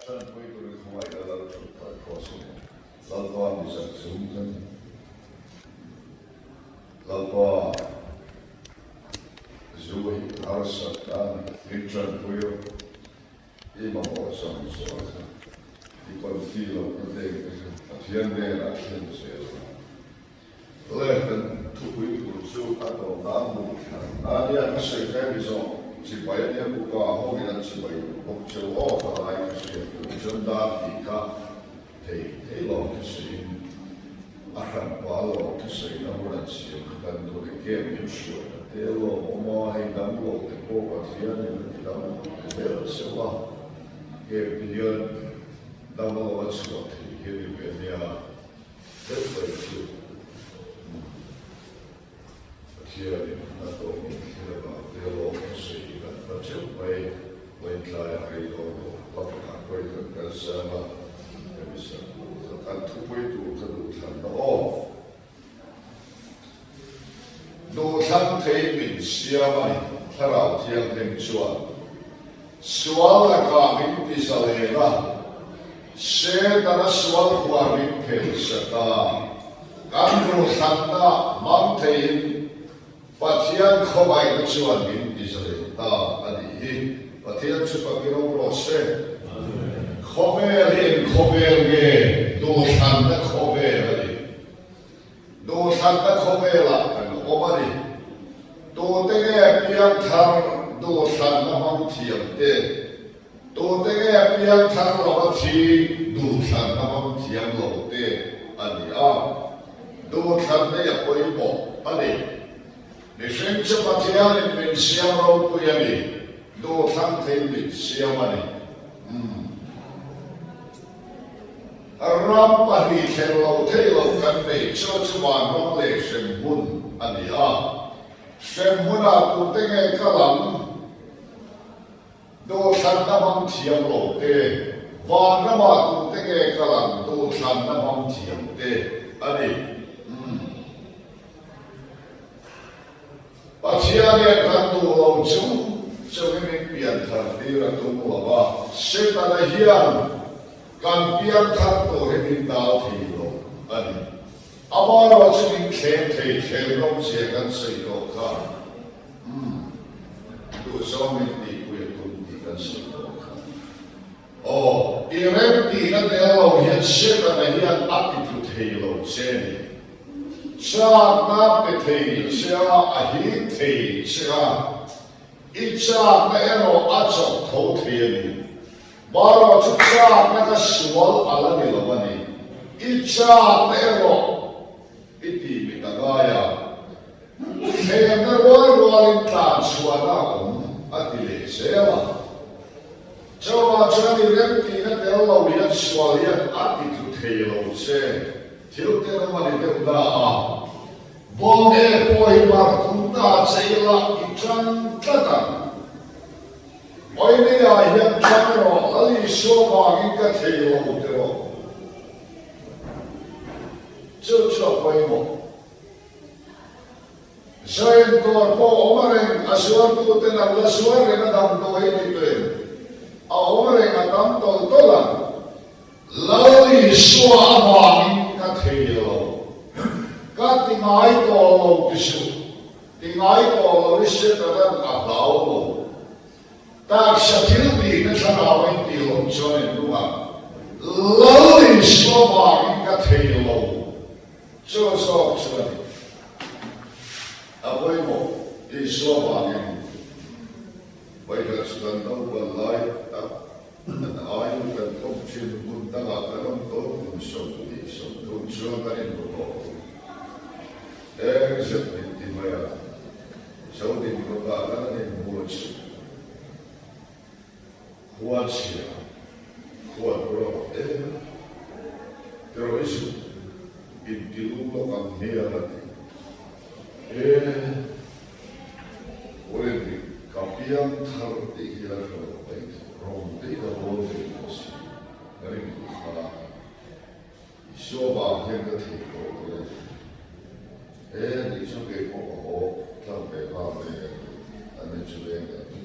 Ṭanpui turin khawngaih la lal ṭhut phah khawh a ni. Lalpa mi zak zum ka ni. Lalpa zu hi harsat ta a ni. Min ṭanpui rawh. I mamawh zawng zawng kha i confi loh na deng te kha Pathian hnenah thlen zel ang. Le kan thupui tur chu a tawp nan duh thlan a nia ka sawi kha hemi zawng chibai a nia pupa ho in an chibai duh bawk cheu aw ka lai ka hriat tur chuan dar tih kha thei thei lawm thusawiin a hran pa lawm thusawi na hun an siam kha kan duh leh kem min hruai na te lawm awm a hei dam lo te pawh Pathian in a ti dam zel cheu a kem te hian dam lo a chhuah thei hi a ni ve nia. Deuh mai chu Pathianin a tawngin thil avang te lawm a sawi hi kan hma teuh mai. Vawiin tlaiah rei dawn lo pakhatah pawhin kan kal siam a, hemi sakhaw kha kan thupui tur kha duhthlanna aw. Duhthlan thei min siam a ni, Thlarau Thianghlim chuan sual lakah min ti zalen a, Setana sual huar min phel sak a, kan duhthlanna hmang theiin Pathian khawngaihna chuan min ti zalen ta a nih hi. Pathian chu fak i rawng rawh se. Khawvel hi eng khawvel nge? Duhthlanna khawvel a ni. Duhthlanna khawvelah kan awm a ni. Tute nge piangthar duhthlanna hmang thiam te? Tute nge piangthar lova thi duhthlanna hmang thiam lo te a ni a? Duhthlanna i a pawimawh a ni. Mihring chu Pathianin min siam ropui a ni, duhthlan thei min siam a ni. Umm. Ram pahnih thleng lo thei lo kan nei chu chu vanram leh hremhmun a ni a. Hremhmunah tute nge kal ang? Duhthlanna hmang thiam lo te, vanramah tute nge kal ang? Duhthlanna hmang thiam te a ni. Umm. Pathian hian kan duh lo chu chungin min pianthar tir a tum lo a, Setana hian kan pianthar tur hi min dal thei lo a ni. Amaherawh chu min thlem thei thlem rawng zia kan sawi tawh kha, umm, duhzawng min tihpui a tum tih kan sawi tawh kha. Aw, i remtihna tel lo hian Setana hian a ti tlu thei lo che ni. Chakna pe thei che a, a hip thei che a, i chakna erawh a chawk tho thei a ni. Marawh chu chakna ka sual a la ni lo a ni. I chakna erawh i ti mit a ngai a, thlemna rual rualin tlan chhuahna a awm a ti leh zel a. Chuvang chuan i remtihna tel lo hian sual hian a ti tlu thei lo che. Thil te ram a ni deuh na a, bawng e pawh hi mar tum ta che ila i tan tlat ang. Oilei ah hian tan rawh, Lal Isua vangin ka thei lo ti rawh. Chu chu a pawimawh. Zain dawr pawh awm a reng, a zuartuten an la zuar reng a damdawi ni tuin a awm reng a tam tawlh tawlh ang. Lal Isua avangin ka thei lo, ka ti ngai tawh lo ti suh, ti ngai tawh lo i Setanan a hlau lo. Taksa thil tih te thlarau in tih loh chuan in hnungah Lal Isua avangin ka thei lo. Chu zawk chu a ni. A pawimawh Isua vangin vawikhat chu kan naupan lai tak kan aiu kan kawm thin hmun dangah kan awm tawh kum 23 chuan kan inhmu tawh lo. Eng zet min ti mai a, Zodin kawtah kan an inhmu chu Khua chhia, khua tur a awm em a, tiraw i zuk inti lum lawk ang hmiang a ti. E, Olympic ka piang thar tih hi la hre lo mai thei, rawng te ka bawl ve tawh si, ka ring duh kha. Isua vang hian ka thei tawh lo e. E, nih chu kei pawh ka haw tlang ve nghal mai a ti, an ni chu leng kan ti.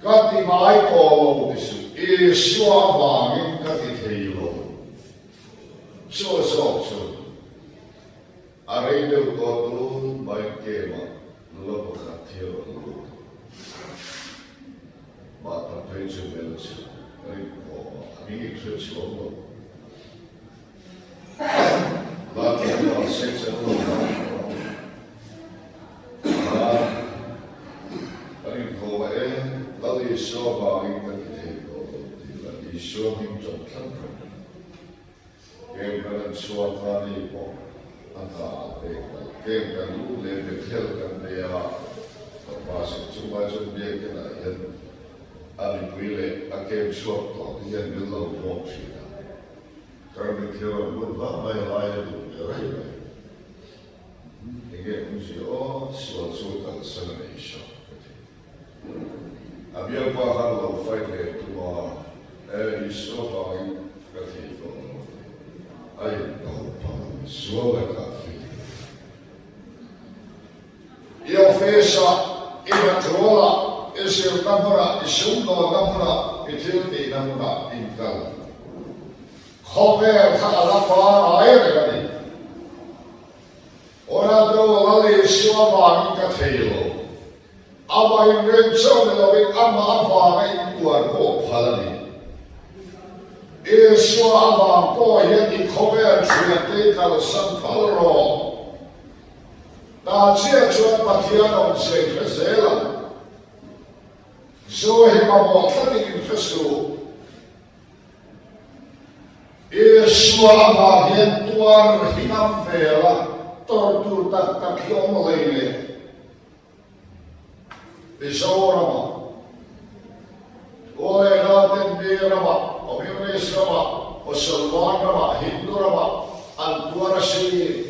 Ka ti ngai tawh lo ti suh, Isua avangin ka ti thei lo. Chu zawk chu a rei deuh tawh tun bike game-ah nula pakhat hi a rawn lut a. Mah tak phei chu hmelchhe ka rin khawm a, a hming in hre chhuak lo. La tlangval sex an lo hmang tawh a, kan inkhawm a e, Lal Isua vangin ka ti thei tawh lo tih lah Isua hming chawp tlat rawh. Kem kan an chhuak a ni pawh a hna ah pek lo. Kem kan lut leh Bethel kan nei a, ka pa sik chungah chuan biakinn ah hian a mipui leh a kem chhuak tawh te hian min lo hmuak thin a. Kan mitthil rawn lut vang mai lai a duh ve rei mai. Enge awmzia aw, sual chu kalsan a nei hram ka ti. A bialpa khan lo fight leh tum a, e Isua vangin ka thei tawh lo a ti. A intawp a, sual lakah fit lo. I office-ah, i hnathawlah, i zirna hmunah, i sumdawnna hmunah, i thil tihna hmunah inkal. Khawvel kha a la pangai reng a ni. Orado Lal Isua vangin ka thei lo. Amah inrem chauh ni lovin amah avanga intuar pawh phal a ni. Isua avang pawh hian i khawvel thiante i kalsan phal rawh. Ta chiah chuan Pathian awm zai hre zel ang. Zu hi mamawh tlatin in hre suh. Isua avang hian tuar hi ngam vel a, tawrh tur tak tak hi awm lei le. Mizoramah, Kawleh Latin mi ramah, Communist ramah, Mosolman ramah, Hindu ramah an tuar a si.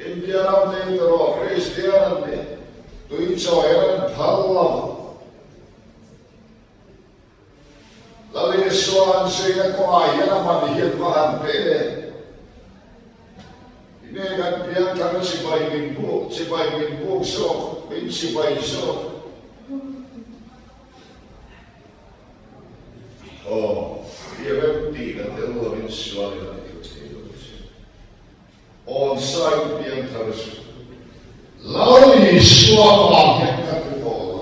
India ram te erawh Kristian an ni, tui chawi an phal lo. Lal Isua an zuina kawngah hian a man hian va han pe e. Tinge kan piangthar chibai min buk, chibai min buk zawk, min chibai zawk. Aw, i rem tih na tel lovin sualin a ti thei lo che. Awmsain piangthar chu Lal Isua vang hian ka ti tawh lo,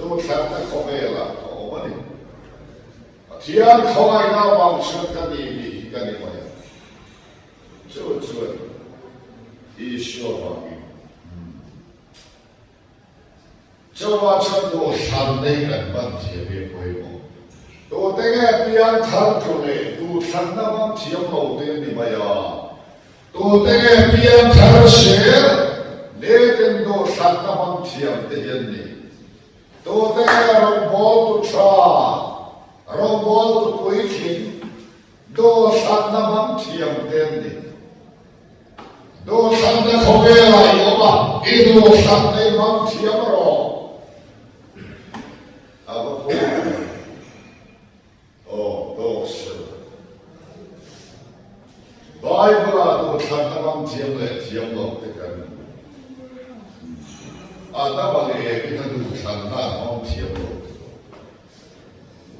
duhthlanna khawvelah ka awm a ni. Pathian khawngaihna avang chuan ka ni nih hi ka ni mai a, chu chuan Isua vangin. Chuvah chuan duhthlan nei kan hman thiam hi a pawimawh. Tute nge piangthar thu leh duhthlanna hmang thiam lo te an ni mai a, tute nge piangthar sel letin duhthlanna hmang thiam te hi an ni. Tute nge rawngbawltu tha, rawngbawltu puitling, duhthlanna hmang thiam te an ni. Duhthlanna khawvelah i awm a, i duhthlanna i hmang thiam rawh. A va pawh ve. Aw, tawk sela. Bible-ah duhthlanna hmang thiam leh thiam lo te kan hmu. Adama leh Evi kha duhthlanna an hmang thiam lo te pawh.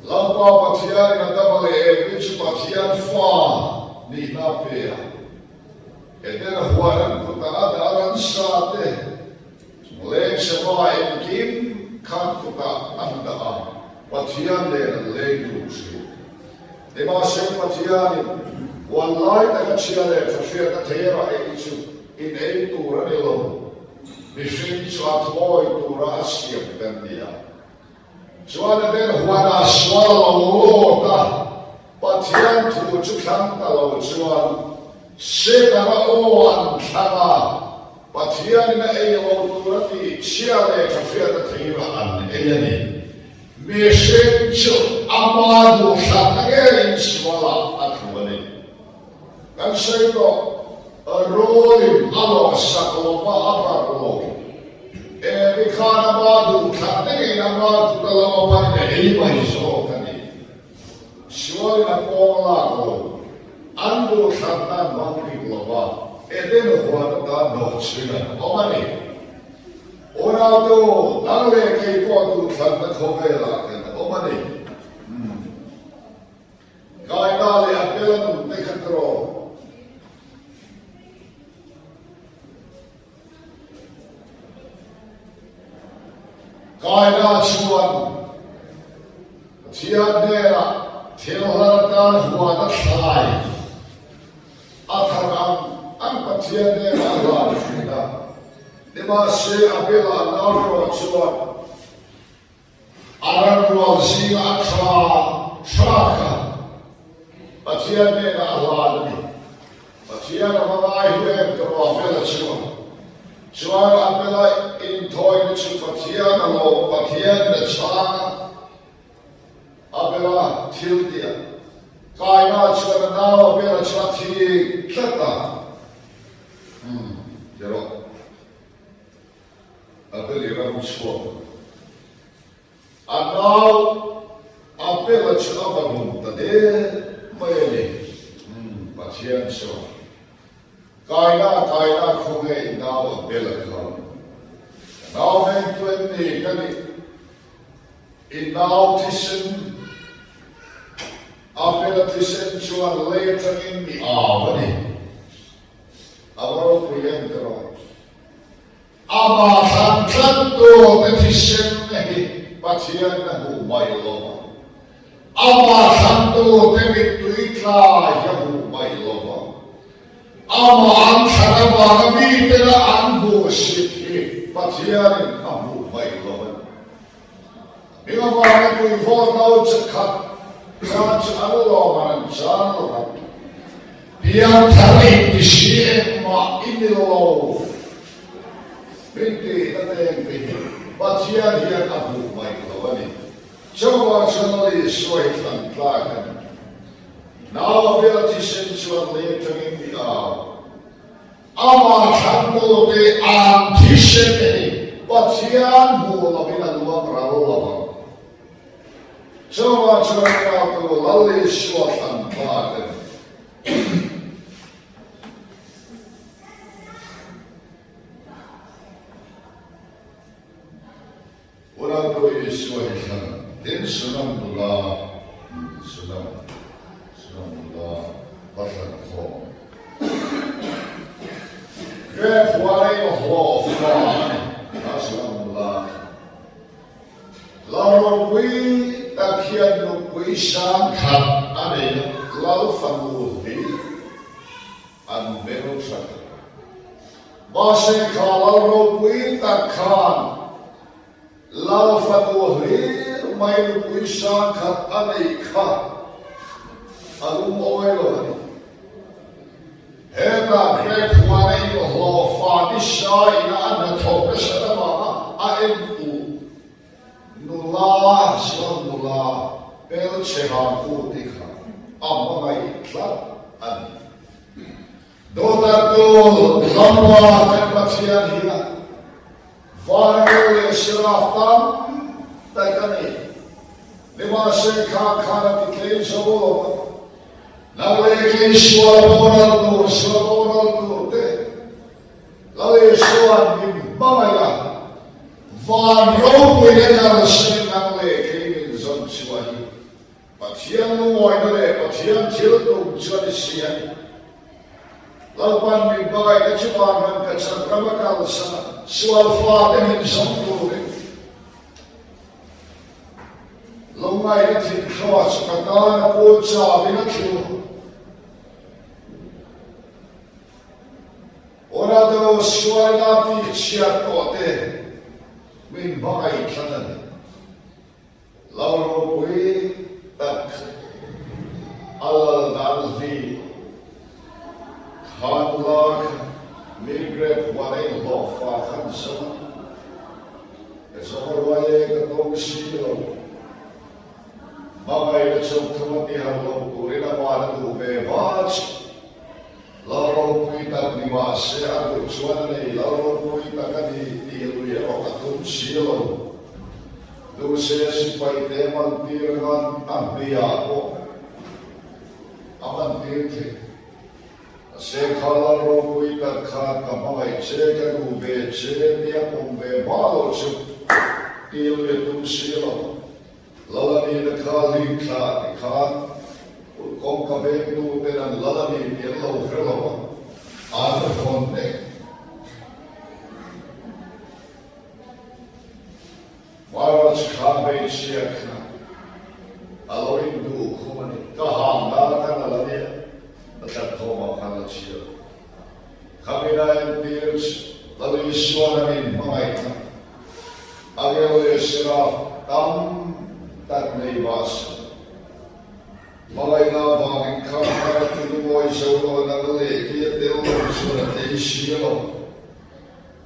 Lalpa Pathianin Adama leh Evi chu Pathian fa nihna a pe a. Eden huan an kutah a dah ransa te, leng sava engkim kha an kutah an dah a, Pathian nen an leng dun thin. Nimahse Pathianin huan lai taka chhia leh tha hriatna thei rah ei chu in ei tur a ni lo, mihring chu a thawi tura a siam kan ni a. Chuan a den huanah sual a lo lawt a, Pathian thu chu thlang ta lo chuan Setana aw an thlang a, Pathianin a ei lo tur a tih chhia leh tha hriat a theirah an ei a ni. Mihring chu ama duhthlanna ngeiin sualah a tlu a ni. Kan sawi tawh, Rulin a lawhsak lova a barh lo. Evi khan ama duh thlan ngeiin ama kut a lo panin a ei mai zawk a ni. Sualin a pawng lak lo. An duh thlan nan hmang bik lova Eden huan atan hnawhchhuin an awm a ni. Unautu, nang leh kei pawh duhthlanna khawvelah kan awm a ni. Kaina leh Abela nun te kha tiraw? Kaina chuan Pathian hnenah thil hlan atan huan a thlai a thar ang ang Pathian hnenah a hlan thin a. Nimahse Abela nau erawh chuan A ran rual zinga a tha tha kha Pathian hnenah a hlan a ni. Pathian a va ngai hu em ka rawh Abela chuan. Chuan Abela inthawina chu Pathian a lawm, Pathianin a chhang a. Abela thil tih a kaina chuan a nau Abela chu a thi tlat a. Umm, ti rawh. Abel-i ram chhuak a nau Abel-a chu a va rum ta der mai a ni. Umm, Pathian chuan Kaina, Kaina khawnge i nau Abel-a kha? Ka nau vengtu em ni ka nih? I nau thisen, Abel-a thisen chuan lei atangin mi au a ni. A va ropui em ka rawh. Amah thlan tlattu te thisen hi Pathian a hmuh mai lo va, amah thlantu te mittui tla hi a hmuh mai lo va, amah an thlan avanga mitena an hmuhsit hi Pathianin a hmuh mai lo a ni. Hming avanga tuivawt no che khat chan chu an lawm an an chan lo va, pianthar in ti si engmah i ni lo min tih na teng te hi Pathian hian a hmuh mai lo a ni. Chuvang chuan Lal Isua hi thlan tlak a ni. Nau a bel thisen chuan lei atangin mi au. Amah thlantute an thisen te hi Pathian hmuh lovin a luang ral lo ang. Chuvang chuan Ratu Lal Isua thlan tlak a ni. Ratu Isua hi thlan tin Sunam nula, Sunam, Sunam nula va thlan khawm. Grep huan a inhlawh fa a ni, kha Sunam nula kha. Lal ropui tak hian nupui sang khat a nei a, Lal fanu hli an hmel tha tak. Mahse kha Lal ropui tak khan Lal fanu hlir mai nupui sang khat a neih kha a lungawi lo a ni. Hetah Greg huan a inhlawh fa nisa ina a hnathawk nasat avanga a en uh nula chuan nula hmelchhe han u tih kha a hmangaih tlat a ni. Dawtatu Lalpa kan Pathian hian Vanrel leh Seraf tam tak a ni. Nimahse kha khan a ti tlem zo lo a, nang leh kei sual boral tur, sual boral tur te Lal Isua'n min hmangaih a, van ropuina kalsanin nang leh kei min zawn chhuah hi Pathian lungawina leh Pathian thil tum chu a ni si a ni. Lalpan min hmangaihna chu vanram ka chan rama kalsan a, sual fate min zawng turin lungngaihna thinthluah chu ka tan a pawl chauhin a thlu a. Orado sualna tih chhiat tawh te min hmangaih tlat a ni. Lo ropui tak a lal dan hli khan la kha mi grep huan a inhlawh fa khan zawng a, ka zawng a ruai e ka tawng si lo. Hmangaihna chawngthum a ti har lo turin amah a duh ve hma chu. Lal ropui tak ni mah se a duh chuan a nei lal ropui tak a ni tih lui erawh a tum si lo. Duh se sipai te mantir khan a hmeiah pawh a mantir thei. Mahse kha lal ropui tak kha ka hmangaih che, ka duh ve che tia pawm ve hma lo chu til ve tum si lo. Lal a nihna kha ling thla ti khan kulh kawngka vengtu ten an lal a ni tih an lo hre lo a, an rawn nek. March kha hmeichhia kha a lo induh khum a ni. Ka hang dan khan a la nia, a tlat khawmah khan a chhiar. Khamina entir chu Lal Isuan a min hmangaihna angel leh seraf tam tak nei mah se, hmangaihna avangin kha khan a ti lungawi zo lo a nang leh ki a tel lo chuan a tlei si lo.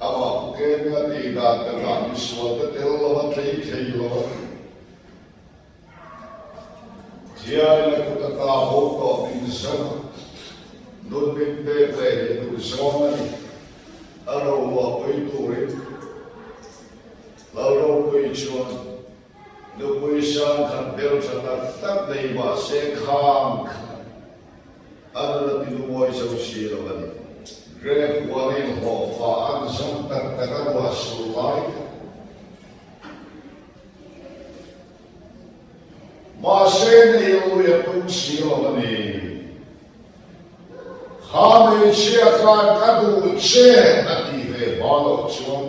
Amah Pukemi a tih dan takah misual te tel lo a tlei thei lo a ti. Thianin a kut ata ho tawh min zawng a, nun min pek leh hi a duh zawng a ni. A rohluahpui turin Lalropui chuan nupui sang khat hmeltha tak tak nei mahse khang khat A nun a ti lungawi zo si lo a ni. Grep huanin hlawhfa an zawng tak tak a ruah sur lai kha. Mahse nei lui a tum si lo a ni. Kha hmeichhia khan ka duh che a ti ve hma loh chuan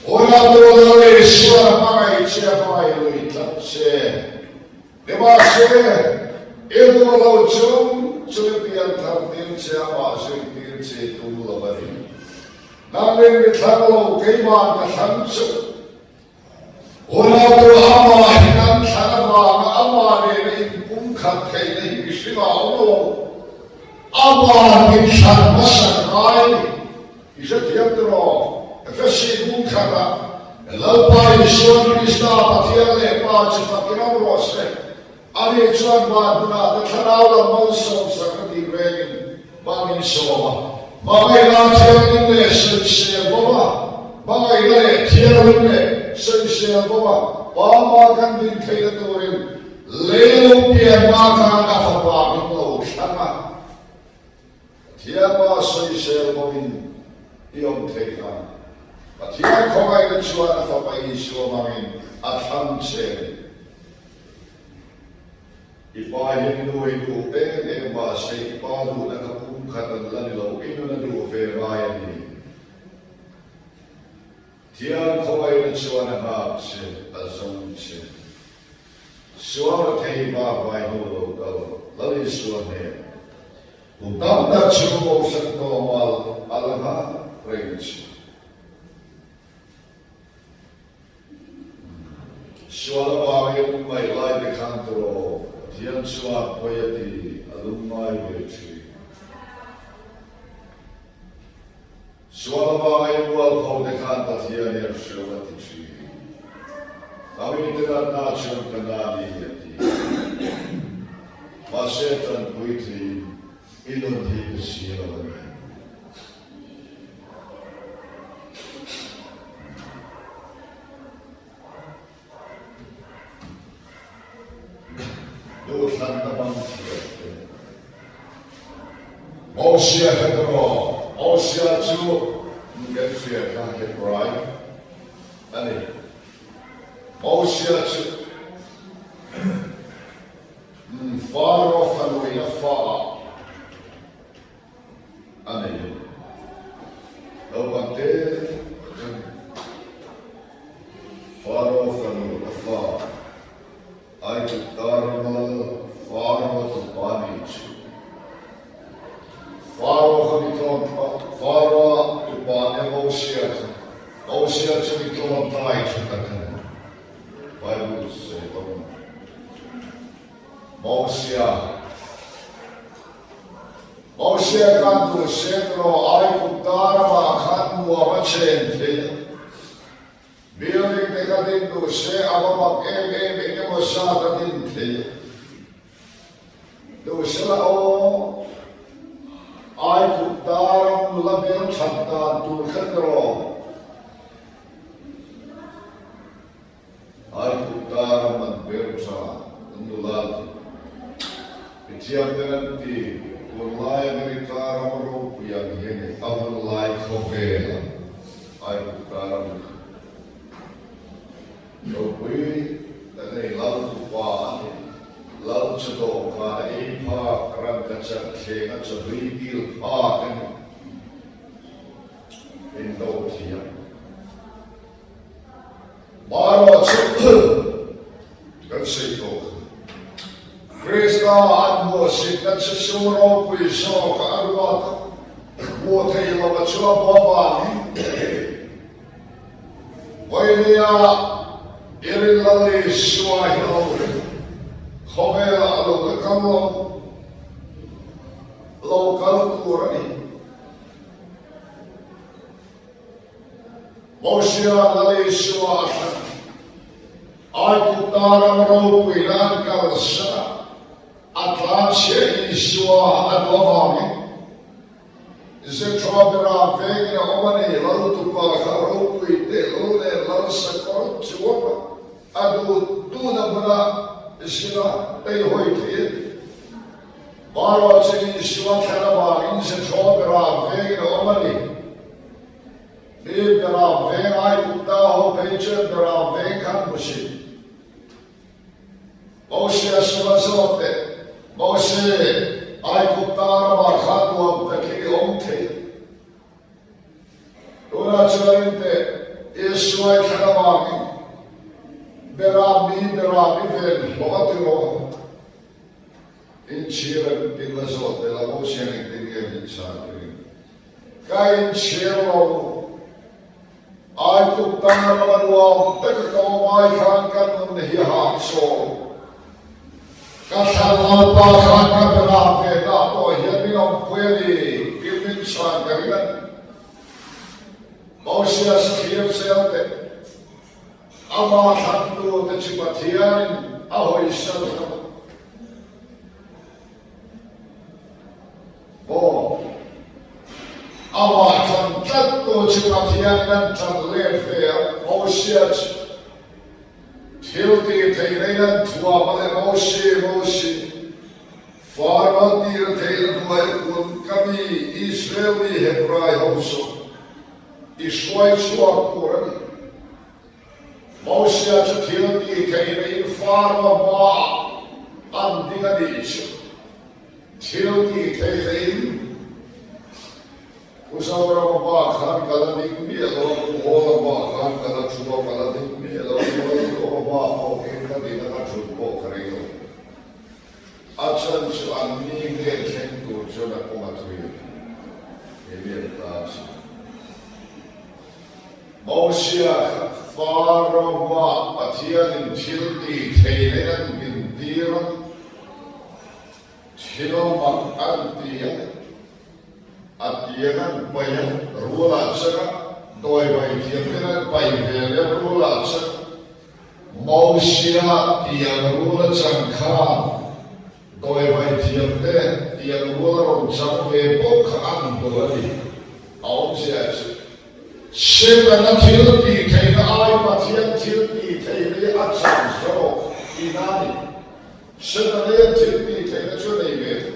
Unau Lal Isuan a hmangaih che a hmangaih lui tlat che. Nimahse, i duh lo chung chu i pian thar tir che a mah zui tir che tum lo a ni. Nangin mi thlang lo keimah ka thlang chu. Unau amah hi kan thlan avanga amah nena inpumkhat theihna hi mihring ah a awm lo. Amah min thlan hmasak ngai a ni. I hrethiam tiraw? Efesi bung khatah, Lalpa Isua Krista Pathian leh Pa chu fakin awm rawh se. Ani chuan van hmunah te thlarau lam malsawm sak a tih rengin van in sawm a. Hmangaihna thianghlim leh sawisel bawk a, hmangaihna leh thianghlim leh sawisel bawk a, Pa hma kan din theihna turin leilung pian hma khan a fapa min lo thlang a. Pathian pa sawisel bawkin i awm theih a, Pathian khawngaihna chuan a fapa Isua hmangin a thlang che a ni. I pa hian i nu hi duh em em mahse i pa duhna kha pum khat an la ni lo, i nun a duh ve ngai a ni. Pathian khawngaihna chuan a nghak che, a zawng che. Sual a thei vak vai hnu lo kal Lal Isua hnen. Kum tam tak chhung Kohhran tawmal a la nghak reng che. Sual avangin lungngaih lai te khan turaw Pathian chuan pawi a ti a lungngai ve thin. Sual avanga i mualpho te khan Pathian hi a hreu a ti thin. Ka mite natna chuan ka na ni a ti. Mahse tanpui theiin i nun hi ka si lo a ni. Duhthlanna hmang thiam te. Mosia kha ka rawh. Mosia chu kan hria kha Hebrai a ni. Mosia chu Faro fanuin a fa ah a nei a ni. Naupang te chuan Faro fanu a fa Aigupta rama Faro tupa nih chu Faro kha mi tlawn Faro tupa nia Mosia kha Mosia chu mi tlawn tlai tha tak a ni. Bible sawi tawn. Mosia Mosia khan duh sek rawh, Aigupta ramah khan nuam a chen thei a. Building te kha din duh se a va mak em em eng emaw zat a din thei a. Duh sela aw, Aigupta ram nula hmelthat dan tur kha ti rawh. Aigupta ram an ber tha, an nula ti. Mithiam ten an ti. Tunlai America ram ropui ang hi a ni, a hunlai khawvel ang Aigupta ram kha. Ropui tak a ni, Lal tupa a ni. Lal chu dawhkan a ei phak, rangkachak thleng a chawhlui kil phak a ni. Indo thiam. Marawh chu kan sawi tawh kha. Krista an hmuhsitna chu sum ropui zawk a ruat a, hmuh theih loh a chu a hmu avangin Vawinia i rin Lal Isua hi a lo ring, khawvelah a lo la kal lo, lo kal tur a ni. Mosia Lal Isua a thlan. Aigupta ram ropuina an kalsan a, a tlanchhia Isua a duh avangin Zethra bera vengin a awm a ni. Lal tupa kha ropui tehlul nen lal sakawr chuang a duh duhna hmuna zin a teihawi thei a ni. Marawh chu Isua thlan avangin Zethra bera vengin a awm a ni. Mi Beram veng Aigupta ho phei chuan Beram veng khan hmu si. Mosia suma zawt teh, Mose, Aigupta ramah khan nuam takin i awm thei. Tunah chuan in teh, Isua i thlan avangin Beram mi Beram i ven hlawh a ti rawh ang. Inchhir an tin la zawt teh la, Mosian engtin nge min chhan turin Ka inchhir lo. Aigupta rama nuam taka ka awm ai khan ka nun hi a hahchawl. Ka thlan Lalpa khan ka berah ve dah pawh hian min awmpui a ni tih min chhan ka ring a ni. Mosia thlir zel teh. Amah thlantute chu Pathianin a hawisan hlawm a. Aw, amah ṭan tlattu chu Pathianin an ṭan let ve a, Mosia chu thil tih theihna in an thuam a le, Mosi, Mosi, Faro tir theihna hnuai kun ka mi Israel mi Hebrai ho chu i hruai chhuak tur a ni. Mosia chu thil tih theihna in Faro hmaah an ding a nih chu. Thil tih theihna in Pu Zorama bak khan ka la ding miah lo a, Pu Hawla bak khan ka la thu a, ka la ding miah lo a, Pu Lalduhawma bak pawh khi ka din a ka thut pawh ka ring lo. A chhan chu an ni nge thleng tur chuan a kawng a thui a ni. He mi an tan chu. Mosia kha Faro hmaah Pathianin thil tih theihna an dintir a, thil mak an ti a, a tiang an paih a, rulah changa dawivai thiamten an paih ve leh rulah chang Mosia tiang rul a chang khan dawivai thiamte tiang rul a rawn chang ve bawk kha an hmu a ni. A awmzia chu Setana thil tih theihna ai Pathian thil tih theihna hi a chang zawk tihna a ni. Setana hian thil tih theihna chu a nei ve tho.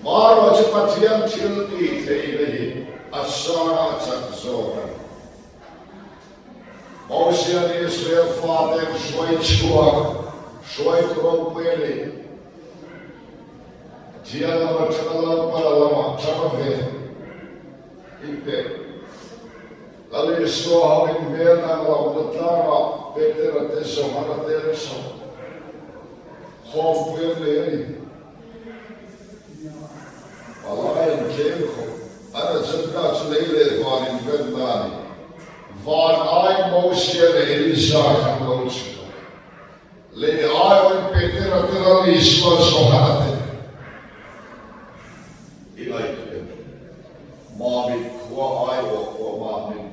Marawh chu Pathian thil tih theihna hi a sang a, a chak zawk a ni. Mosian Israel fate an hruai chhuak, hruaitu ropui a ni. Pathian lama tanga Lalpala lamah tanga ve. Inpek. Lal Isua ho in hmel dang lohna tlangah Petera te Johana te an chho. Khawmpui an nei a ni. Palai an tlem khawp. An agenda chu lei leh van invenna a ni. Van ai Mosia leh Elija khan lo chhuk a. Lei aiawhin Petera te Lal Isua Johana te i ngaihtuah em? Mamit khua aiawh pawh Mamit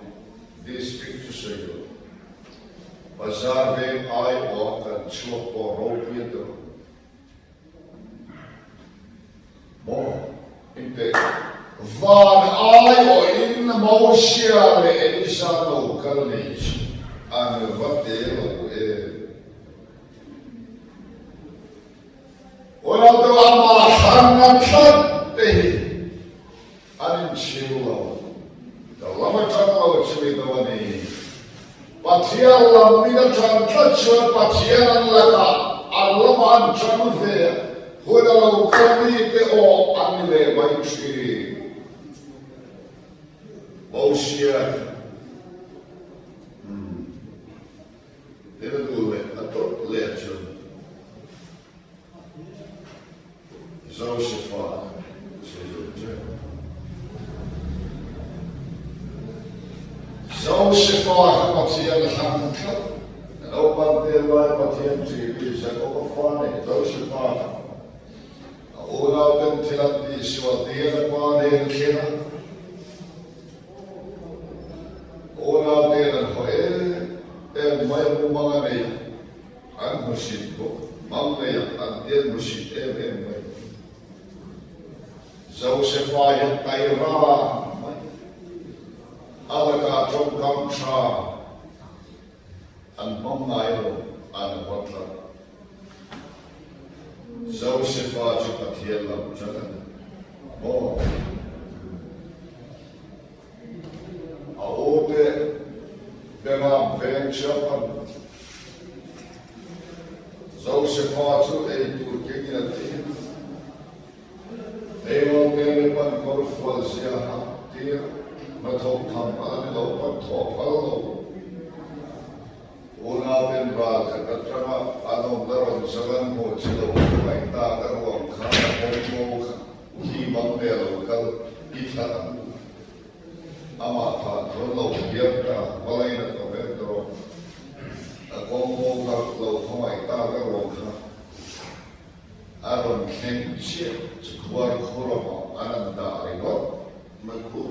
District chu sawi lo. Bazar veng aiawh kan chhuak pawh ropui a tel. Maw? Engteh? Van aiawhin Mosia leh Elisa lo kal nei chu an va te lo em? Unautu amah thlanna tlat. tlat chuan Pathian an lakah an lamah an ṭang ve a, hun a lo kal mite awh an ni leh mai ṭhin. Mosia kha umm tin a duh leh a tawt leh chuan Josefa chhunzawm che. Josefa kha Pathian a thlang tlat. Naupan te lai Pathian ṭih mi Jakoba fa nei Josefa kha a unauten thil an tihsual tir a pa nen a thleng a. A unauten an haw em em mai a mumang a nei a. An hmusit bawk, mang neiah an tian hmusit em em mai. Josefa hian taira mai a lakah tawngkam tha an hmang ngai lo, an haw tlat. Josefa chu Pathian lam tan a ni maw? A u te Beram veng chairman Josefa chu ei tur kengin a tir. Eirawng te leh pan kawr fual zia ha tir hnathawk tham a la ni lo, pan thawh phal lo. Unau ten ral khat atanga an awmna rawn zang an hmuh chi lo hmangaih tak a ruang khan a pawm ngo kha. Khi bang ve lo kal i thlat ang u. Amah thah chuan lo hiam ta hmalain a tawh em tawh. A kawng bo kha lo khawngaih ta ka ruang kha a rawn thleng chiah chu khuar khur amah an an dah ringawt mai khu.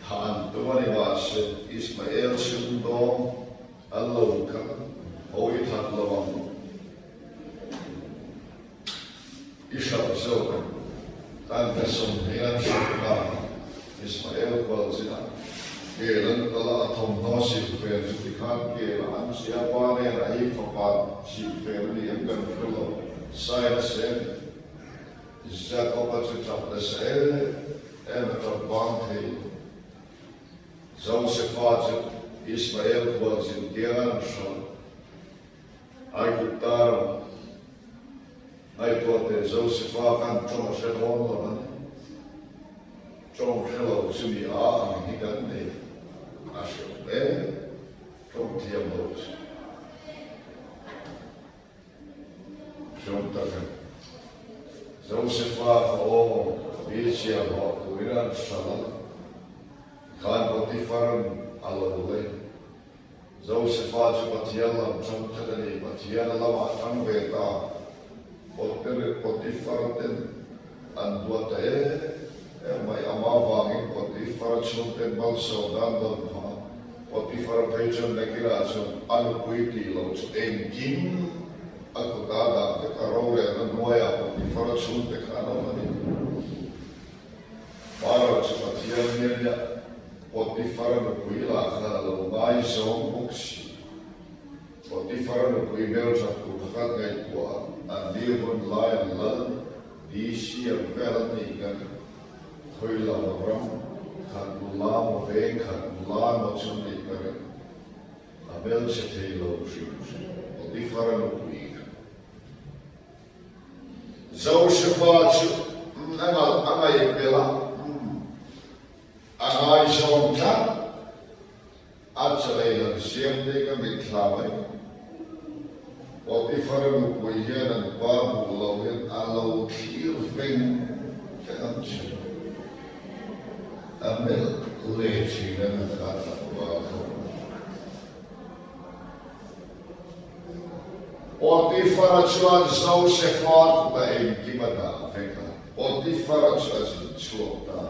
Thah an tum a ni mahse Ismael sumdawng an lo kal ho i that lo ang. I hralh zawk ang. Tangka 20 an hralh ta. Ismael kual chinah kel an kal a, a thawmhnaw silhfen chu tikhan kel a an si a, pa nen a ei fapa silhfen a ni em kan hre lo. Sain a sen Jakob-a chu tap nasa em em a tap bang thei lo. Josefa chu Ismael kual chin kiang an hralh. Aigupta ram ngaihtuah teh Josefa khan tawng a hre dawn lo a ni. Tawng hre lo chu mi a ang hi kan nei a hre awm e, tawng thiam lo chu. Hreawm tak a ni. Josefa kha aw mi chhiahhlawh turin an hralh a, tikhan Potiphar-a'n a lo lei. Josefa chu Pathian lam ṭang khat a ni. Pathian a lamah ṭang ve ta. Potifar ten an duat ta em em mai. Amah vangin Potifar chhungten malsawm dan dawn phah a. Potifar phei chuan nakinah chuan a nupui tih loh chu engkim a kutah dah vek a rorelna hnuaiah Potifar chhungte kha an awm a ni. Pharaoh chu Pathian hmel a Potifar nupui lah khan a lo ngaizawng bawk si. Potifar nupui hmelthat tur kha kan ngaihtuah a, an ni hun lai an lal DC ang vel an nih kan khawi lo ram khat nula maw veng khat nula maw chu an nih ka ring. A hmelchhe thei lo hrim hrim Potifar nupui kha. Josefa chu a ngalh a ngaih belh a, a ngaizawm tlat. A chalei han siam te ka mitthla mai. Potifara nupui hian an pa duh lo hian a lo thlir veng veng ang che. A melh leh thin a na kha tlangval kha. Potifara chuan Josefa kutah engkim a dah vek a, Potifara chu a zin chhuak ta.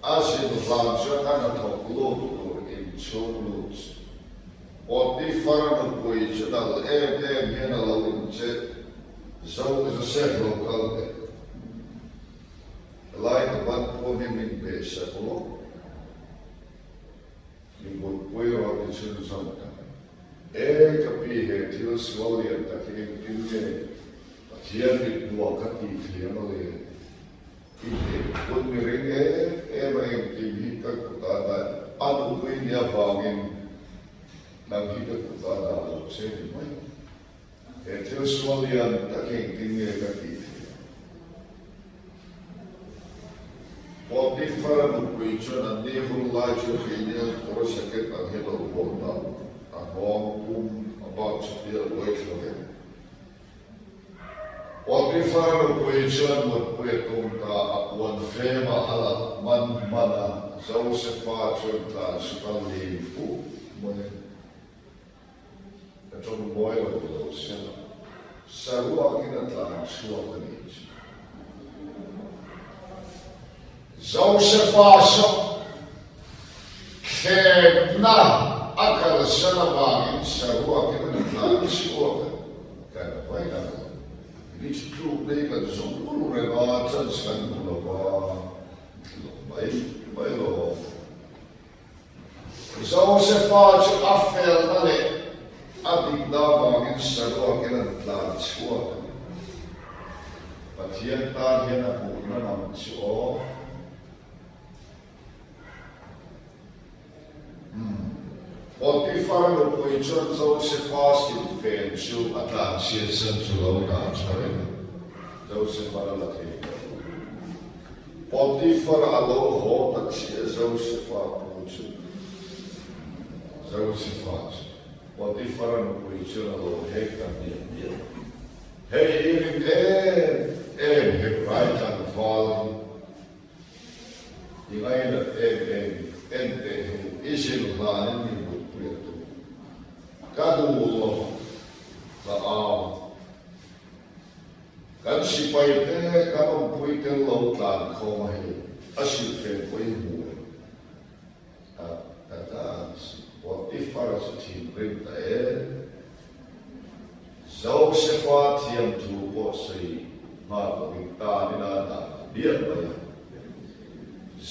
A zin hlan chuan a hnathawk lut tur inchhung lut chu Potifara nupui chu dal em em hian a lo incheh zo Joseph lo kal teh. Helai ka ban pawh hi min be sak lawk. I mutpui rawh ti chhunzawm ta. E ka pi he thil sual lian tak hi engtin nge Pathian mit hmuah ka tih thiam a le? I hneh hun mi ring em em a engkim hi ka kut ah dah a nupui nia vangin. Nang hi ka kutah dah lo che ni mai. He thil sual lian tak hi engtin nge ka tih theih ang? Potiphar-a nupui chuan an ni hun lai chu keini an kawr jacket ang hi lo hawn dah a nghawng pum a bak chuti a luai thla vek. Potiphar-a nupui chuan mutpui a tum ta, a puan femah a la man hman a, Josefa chuan tlan chhuk a lim fuh mai. Ka tawng mawi lo lo sia, saruakin a tlan chhuak a nih chu. Josefa saw thlemna a kalsan avangin saruakin a tlan chhuak a, kan vai ang lo. Ni chu tluk nei kan zawng ur reng a, chance kan hmu lo va, tluk mai mai lo. Josefa chu a felna leh a dikna avangin saruakin an tlan chhuak a ni. Pathian tan hian a hmuhna mang chu aw. Umm. Potifar nupui chuan Josefa silfen chu a tlanchhiatsan chu lo dah tha reng a, Josefa la la thei tawh lo. Potifar a lo haw ta chiah Josefa pu chu Josefa chu Potifar a nupui chuan a lo hek ta hmiah hmiah a. Hei hi rin em em Hebrai tlangval hi i ngainat em em en teh hei i zir hlanin mi mutpui a tum. Ka duh lo ka au. Kan sipai te kan awmpui tel lo tlan khawm a hei a silhfen pawh i hmu em? A ta ta an si. Potifar chu thinrim ta e. Josefa thiamthu pawh sawi nghal lovin tan ina dan a biak mai a.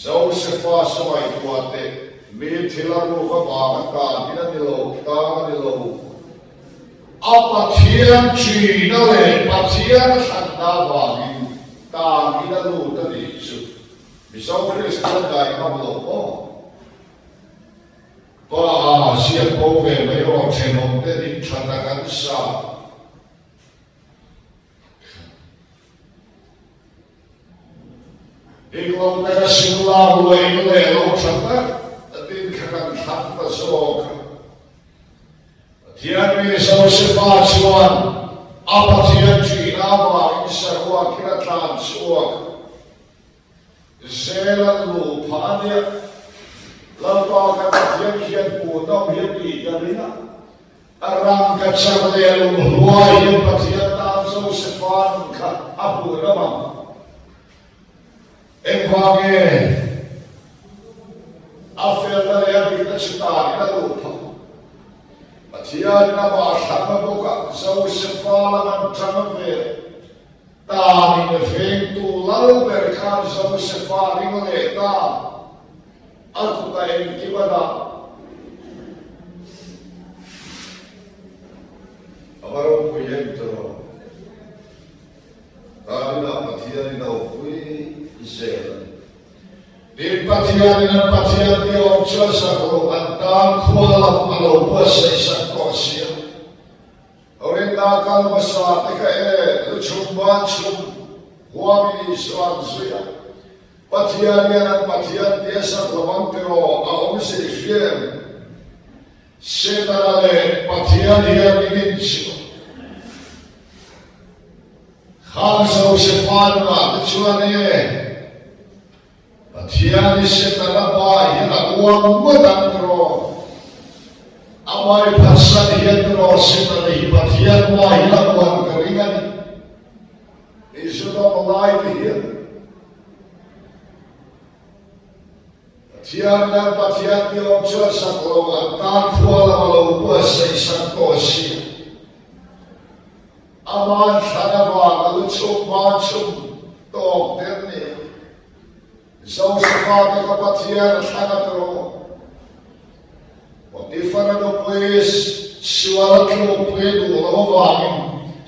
Josefa sawaihtuah teh mi thil a ruk avanga tan in a ni lo, tan a ni lo. A Pathian ṭhina leh Pathian a thlanna avangin tan in a lut a nih chu Mizo Kristian dai ngam lo maw? Pa a ziak bo ve mai rawh ṭhenawm te in ṭha tak an sa. Englo taka Shimla ruain leh lo ṭha tak din kha kan thlang ta zawk a. Pathian mi Josefa chuan a Pathian ṭihna avangin saruakin a tlan chhuak a. Zel an luh phah a nia. Lalpa kan Pathian khian hmuhnawm hi a tih ka ring a. A rangkachak leh lunghluai hian Pathian tan Josefa nun kha a hmuh ram ang. Engvang nge a felna leh a dikna chu tanin a luh phah? Pathianin amah thlang a bawk a, Josefa lam an tang ve a. Tanin vengtu lal ber khan Josefa ring leh ta. A kutah engkim a dah. A va ropui em tawh. Taninah Pathianin a awmpui zel a ni. Tin, Pathianin an Pathian ti awm chuan sak lo, an tan khua lam a lo buatsaih sak tawh si a. Rinna kal hmasa te kha e, lu chhum ban chhum huamin Isua an zui a. Pathian hian an Pathian tia sak lo ang tiraw a awm si hria em? Setana leh Pathian hian in inchhim a. Khang Josefa nunah te chuan e, Pathian i Setana pa hian a uang ngawt ang tiraw? A mai phatsan hian tiraw Setana hi Pathian pa hian a uan ka ring a ni. Isua palai te hian Pathian in an Pathian ti awm chuan sak lo an tan khua lam a lo buatsaih sak tawh si a. Aman thlan avang a lu chhum hma chhum tawk der ni a. Josefa te kha Pathian a thlan a tawh. Potifara nupui sual a tlukpui duh lo avangin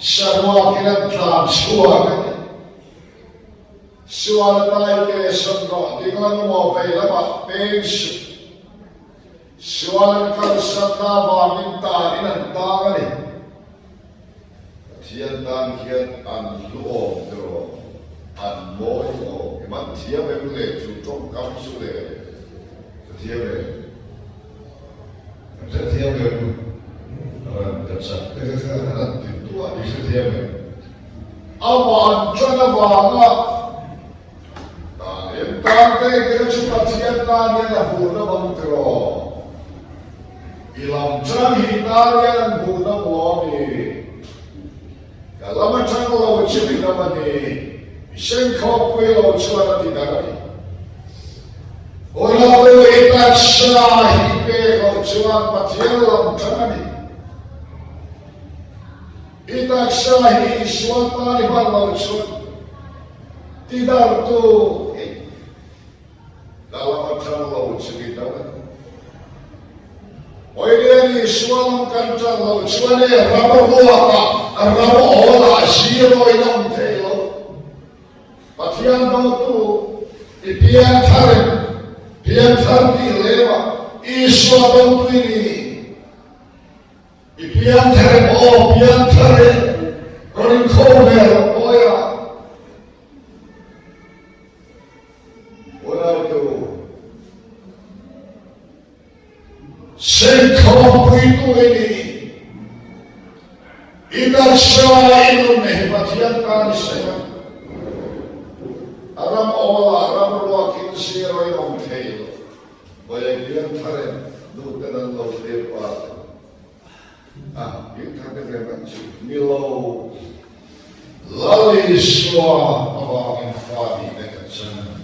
saruakin an tlan chhuak a ni. Sual a tai ke sawn rawh dinglam emaw vei lamah peng suh. Sual an kalsanna avangin tanin an tang a ni. Pathian tan hian an hlu awm tiraw, an mawi awm. I man thiam em le chu tawngkam chu le? Ka thiam em? Kan hrethiam em? Ran ka chak te kha kha an han ti duah i hrethiam em? Amah an tan avanga tan em tan te te kha chu Pathian tan hian a hmuhna bang tiraw? I lam tan hi tan hian an hmuhna maw a mi? Ka lam atang lo chu i lam a ni, i sengkhawpui lo chuan a ti dar a ni. Unau i taksa hi pek loh chuan Pathian lam tang a ni. I taksa hi Isua tan i hman loh chuan ti dartu i ni. Ka lam atang lo chu i dam a ni. Hawilia Isua lam kan tan loh chuan e ram ruakah ram awlah zero in a awm thei lo. Pathian dotu i pianthar em? Pianthar tih lema Isua dotu i ni. I pianthar em? Aw, pianthar e. Rawn inkho ve rawh awi a. Unautu. Sengkhawmpuitu i ni. I taksa i nun hi Pathian tan i sawi a. A ram awlah ram ruakin zero in awm thei lo. Vawi pianthar em nu ten an lo thlir pa te. A, pianthar te ve mai chu ni lo. Lal Isua avangin fa nihna kan chang a ni.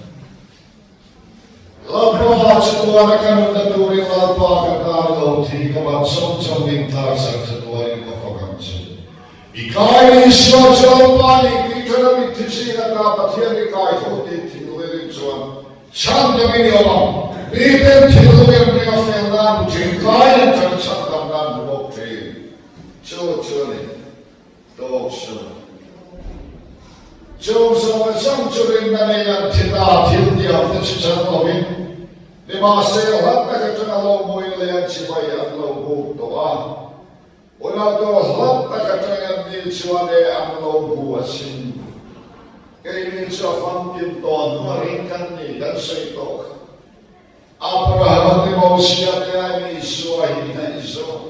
Lalpa chatuana ka nunna turin Lalpa ka tan lo thi ka ban chawm chawm min tlaksak chatuanin ka fak ang che. I kai Isua chu Lalpa nih tih thana mitthi zing ata Pathian i kai tho tih thinlung chuan chhan dangin i awm ang. Miten thinlung em ringa fel nan bu thin kai an chan chhan dam nan bu bawk thin. Chu chu a ni. Tawk suh. Chung zawng zawng chu rinna nei an thi ta, thil tiang te chu chang lovin, nimahse hlat tak atanga lo hmuin leh an chibai an lo buk tawh a. Unautu hlat tak atangin an ni chuan e an lo hmu asin. Keini chu a famkim tawn hnu a ring kan ni, kan sawi tawh kha. Abrahama te Mosia te aiin Isua hi hnaih zawk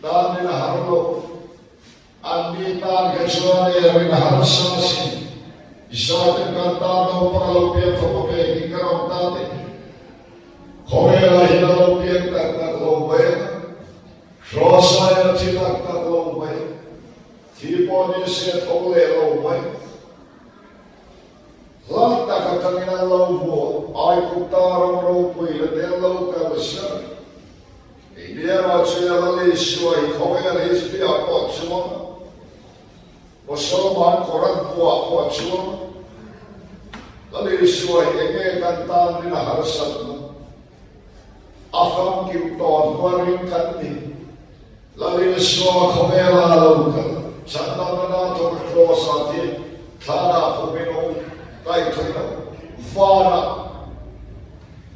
tan in a har lo. An mi tan kha chuan e rin a harsa asin. Isua ten kan tan naupang a lo pian fapa pek in kan awm ta te. Khawvelah hian a lo pian tak tak lo mai a, Kross-ah hian a thi tak tak lo mai, thi pawh ni se a tho leh lo mai. Hla tak atangin an lo hmu a, Aigupta ram ropui la tel lo kal sar. India-ah chuan Lal Isua hi khawvel history-ah pawh a chuang a, Mosolman Koran buah pawh a chuang a. Lal Isua hi enge kan tan rin a harsatna? A famkim tawn hnuai ring kan ni. Lal Isua khawvela a lo kal chhandamna nan thawk a Kraws-ah thi thlanah phumin a awm kaih thawi lo. Vanah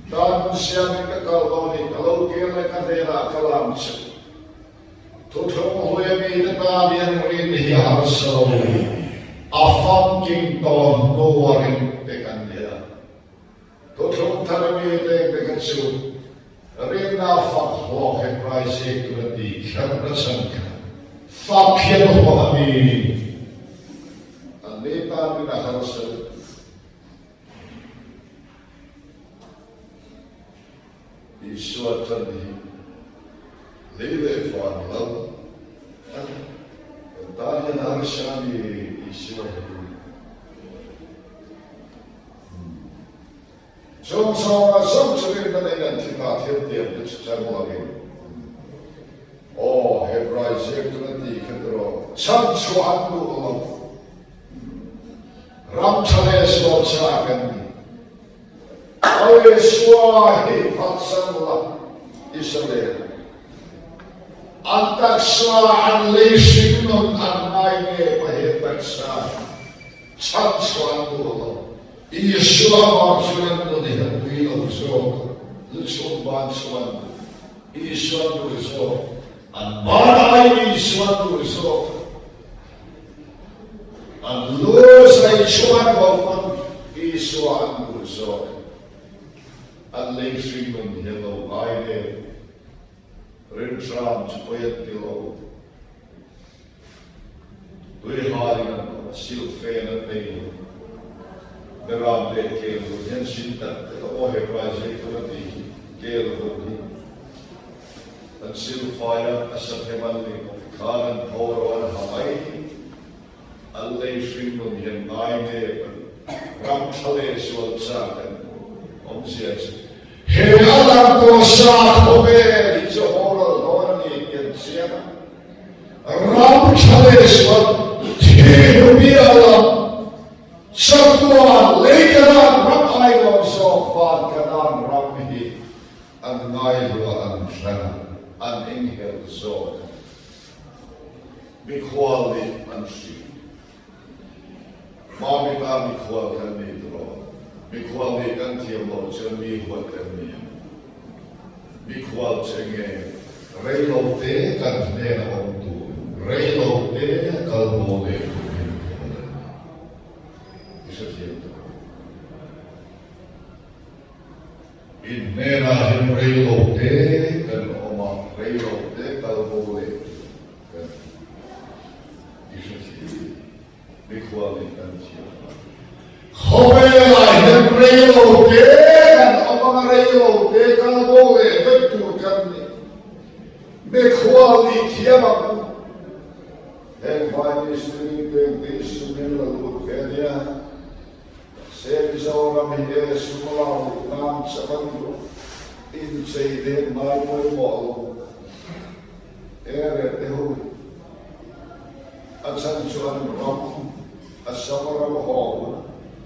dan hmun siamin ka kal dawn i ka lo kir leh ka hnenah ka lam che. Thuthlung hluia mite tan hian rin hi a harsa lo. A famkim tawn hnua ring te kan ni a. Thuthlung thar mite te kha chu rinna fak hlawk Hebrai ziaktu a ti kher nachhan kha fak hian huah a ni. Anni tan rin a harsa lutuk. Isua chan hi lei leh van lal a ni. Kan tan hian harsa a ni Isua hi. Chung zawnga zawng chu rinna neiin an thi ta thil tiam te chu chang lovin, Aw, Hebrai ziaktu na ti kha tiraw, chhan chhuah an duh lo. Ram tha leh sual cha kan ni. Lal Isua hi phatsan la, Israel. An taksa an lei hringnun an ngai nge paheh taksa hi. Chhan chhuah an duh lo. Isua vang chuan an nun hi a pui lo zawk a, lu chhung ban chuan. Isua duh zawk, an ban aiin Isua duh zawk, an lu zai chuan bawk an Isua an duh zawk, an lei hringnun hi a lo ngai ve. Rinhram chu pawi an ti lo. Tuihalin an awm a, silhfen an nei lo. Beram leh kel vun hi an sin tak tak a, aw Hebrai zeitun a tih hi kel vun hi an silfai a, a sathem an ling khan an tho ro an ha mai. An lei hringnun hian ngai nep an ram tha leh zual chak an awmzia chu he a lang tawh sa khawvel hi chu haw ral dawn a ni tih an chiang a. Ram tha leh zual thihnu bia lam Sakuan lei Kanan ram ainuam zawk van Kanan ram hi an ngaihluah an hran a, an enghelh zawk a ni. Mikhual nih an hrim. Mamita mikhual kan ni tiraw? Mikhual nih kan thiam lo chuan mi huat kan ni ang. Mikhual che nge rei lo te kan hnena awm tur, rei lo te kal bo leh tur hi mikhual an ni. I hrethiam tiraw? In hnenah hian rei lo te kan awm a, rei lo te kal bo leh tur kan i hre thei, mikhual nih kan thiam a. Khawvelah hian rei lo te kan awm ang a, rei lo te kal bo leh vek tur kan ni. Mikhual nih thiam ang u. Heng vai mistiri peng te sumin la lut ve nia. Se Mizoram hi e sumlau nan chak an duh inchei den ngai pawimawh lo e reh te ho a chan chu an ram Assam ram haw hun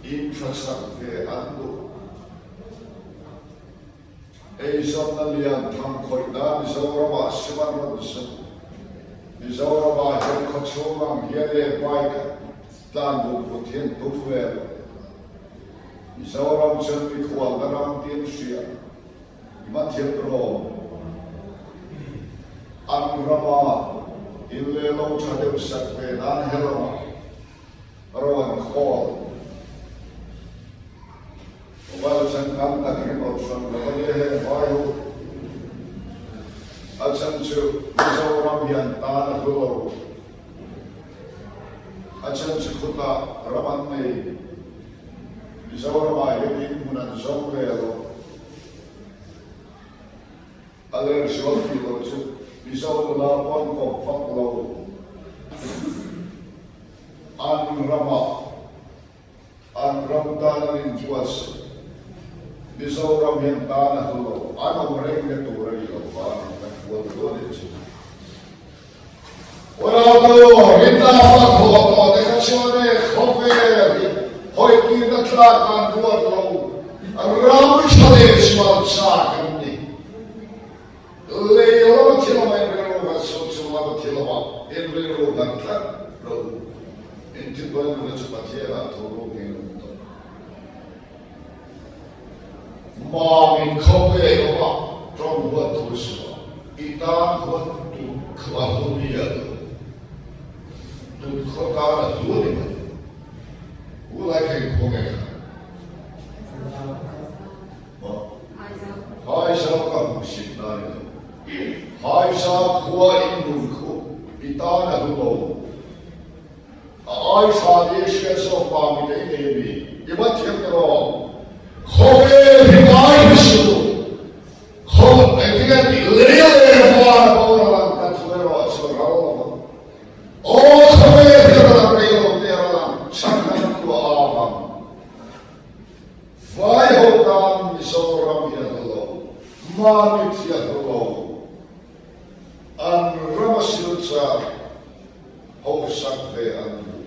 in tha chak ve an duh. Eizawnna lian tham khawih nan Mizoramah sum an rawn sum. Mizoramah hian khawchhung ang hian e bike a tlan buk but hi an tum ve lo. Mizoram chuan mikhualna ram tih an hria. I man thiam tur awm. An rama in leh lo tha deuh sak ve nan helamah ro an khawl. Mobile changkang tak hi awt hran lo a nia heng vai ho. A chhan chu Mizoram hi an tan a hlu lo. A chhan chu khutah ram an nei. Mizoramah hian in hmun an zawng ve lo. A ler zual tih loh chu Mizo nula pawn kawp vak lo. An ramah. An ram tan an inbuatsaih. Mizoram hian tan a hlu lo, an awm reng na tur a ni lo vangin kan bual dawn e chu. Unautu, rinna fa thawh tawh te kha chuan e khawvel hi hawikirna tlak an ruat lo, ram tha leh sual chak an ni. Lei lama thil awm a inrilru nghat suh, chung lama thil awm a inrilru nghat tlat lo. Inthipawih nuna chu Pathianah thu rukin a awm tawh. Mamin khawvel awma tawng huat thu suh a, i tan huat tut kha a hlu miah lo. Tut khaw tan a hlu a ni mai. U lai kha inkhawm nge kha? Phaisa ka hmuhsit na ni lo. Phaisa khua in nun khu i tan a hlu lo. A ai tha ni a hriat zawk pa mi te i nei a mi? I va thiam ta rawh. Khawvel hi ngai hi suh. Khaw engtin a tih lei leh var a boral ang ka thu erawh chu a ral lo ang. Aw khawvel hi a ral ang rei lo te a ral ang chhan kan tuah a vang. Vai ho tan Mizoram hi a hlu lo, Mamit hi a hlu lo. An ram a silchar ho sak ve an duh.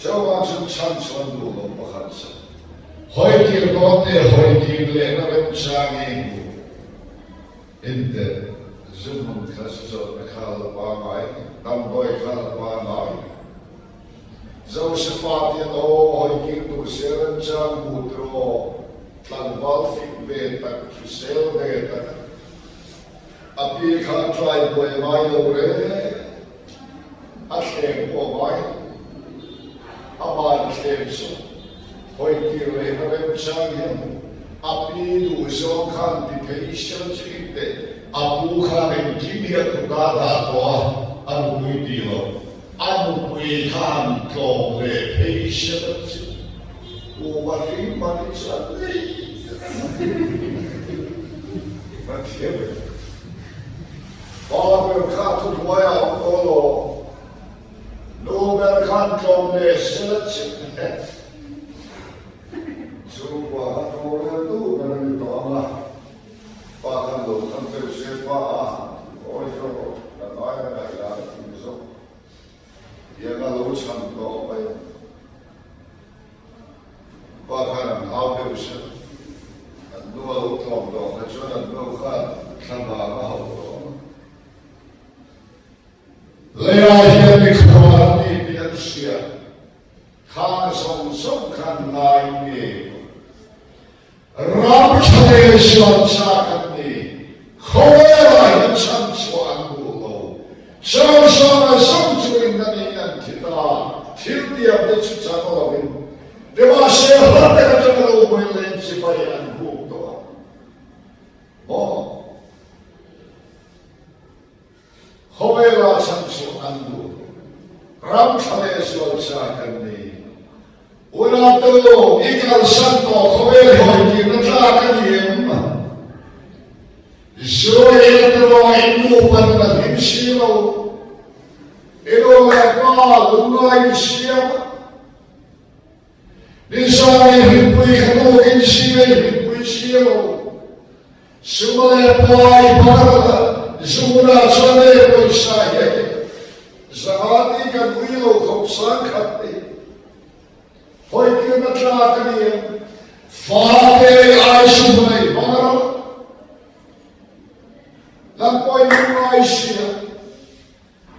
Chuvang chuan chhan chu an duh lo pakhat chu. Hawitir dawn te hawitir lehna remchang i hmu. Inte zuhmun kha zawrhna kha la pangai, damdawi kha la pangai. Josefa tian aw hawi kir duh se remchang hmu tiraw, tlangval fik ve tak, hrisel ve tak. A pi kha try buai a ngai lo reng, a thleng pawh a ngai lo. Ama'n thleng chu hawi tir leh na remchang hi a hmu. A pi duh zawng khan ti phei sel chu in teh. A pu khan engkim hi a kut a dah tawh a, a nupui ti lo. A nupui khan tlawm leh phei sel chu Pu Mahrimani chuan nei a thiam em? Pa ber kha thuhnuai a awm tawh lo. Nu ber khan tlawm leh sel a chim hle. Chhungkua kha roreltu ber a ni tawh ang a, pa khan lo tham deuh se pa a, awi zawk kan aia ngaihdan a kim zawk. Tiang a lo chhan tawh mai. Pa khan an hau deuh se, an nu a lo tlawm tawh kha chuan an nu khan thlavang a hauh tawh ang. Leiah hian mikhual an ni tih an hria. Khang zawng zawng khan ngai nge ram tha leh sual chak an ni. Khawvelah hian chhan chhuah an duh lo. Sawngsawng a zawng chu rinna niin an thi ta. Thil tiam te chu chang lovin nimahse hla tak atanga lo buai leng chibai an buk tawh a. Maw? Khawvela chhan chu an duh. Ram tha leh zual cha kan ni. Unautu, i kalsan tawh khawvel hi hawitirna tlak a ni em? Zu in erawh in nupa nun a hlim si lo. I nu leh pa lungngai ni siam a. Nizan i hlimpui kha tukin si i hlimpui si lo. Suma leh pai bar zunah chuan e pawisa hi a hit. Zahati kan ui lo khawp sangkhat ni. Hawitirna tlak a ni em? Fate ai sum nei bar kan pawimawh ngai sia